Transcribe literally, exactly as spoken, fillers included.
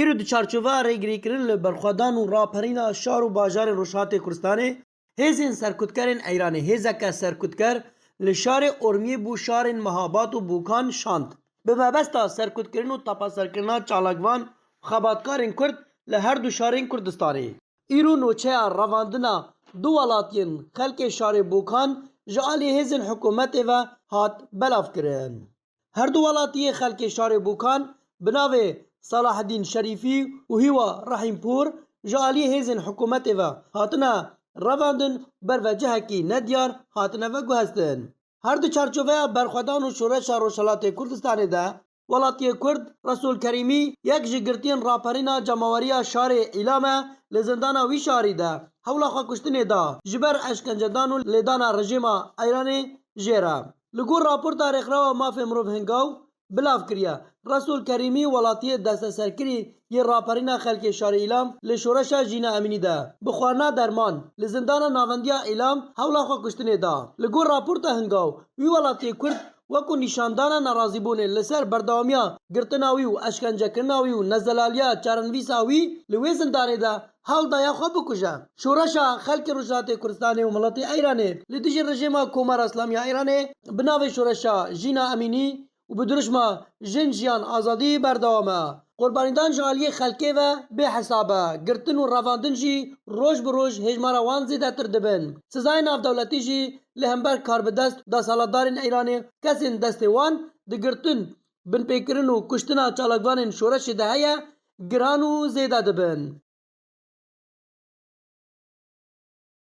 Îro di çarçoveya rêgirîkirin li berxwedan û raperîna şar û bajarên Rojhilatê Kurdistanê, hêzên serkutkerên Eyranê hêzeke serkutker li şarê Ormiyê bo şarên Mehabat û Bokan şand. Bi mebesta serkutkirin û tepeserkirina çalakvan û xebatkarên Kurd li her du şarên Kurdistanê. Îro noçeya revandina du welatiyên xelkê şarê Bokan ji alî hêzên hikûmetê ve hat belavkirin. Her du welatiyê xelkê şarê Bokan bi navê Salahedîn Şerîfî û Hîwa Rehîmpûr ji aliyê hêzên hikûmetê ve hatine revandin, ber ve cihekî nediyar hatine veguhestin. Her di çarçoveya berxwedan û şoreşa Rojhilatê Kurdistanê de, welatiyê Kurd Resûl Kerîmî, yek ji girtiyên raperîna cemaweriya şarê Îlam e, li zindana wî şarî de hewla xwekuştinê da, ji ber eşkencedan û lêdana rejîma Eyranê jê re. Li gor raporta Rêkxrewa Mafê Mirov Hingaw, bilav kiriye. Resûl Kerîmî, welatiyê desteserkirî yê raperîna xelkê şarê Îlam, li şoreşa Jîna Emînî de bi xwarina derman li zindana navendiya Îlam hewla xwekuştinê da. Li gor raporta Hingaw, wî welatiyê Kurd wekû nîşandana nerazîbûnê li ser berdewamiya girtina wî û eşkencekirina wî û nezelaliya çarenivîsa wî li wê zindanê de hewl daye xwe bikuje. Şoreşa xelkê Rojhilatê Kurdistanê û miletê Eyranê li dijî rejîma Komara Îslamî ya Îranê bi navê Şoreşa Jîna Emînî û bi dirûşma Jin, Jiyan, Azadî berdewam e. Qurbanîdan ji aliyê xelkê ve bêhesab e. Girtin û revandin jî roj bi roj hêjmara wan zêdetir dibin. Sizayên navdewletî jî li hember karbidest û desthilatdarên Îranê, kesên destê wan di girtin, binpêkirin û kuştina çalakvanên şoreşê de heye, giran û zêde dibin.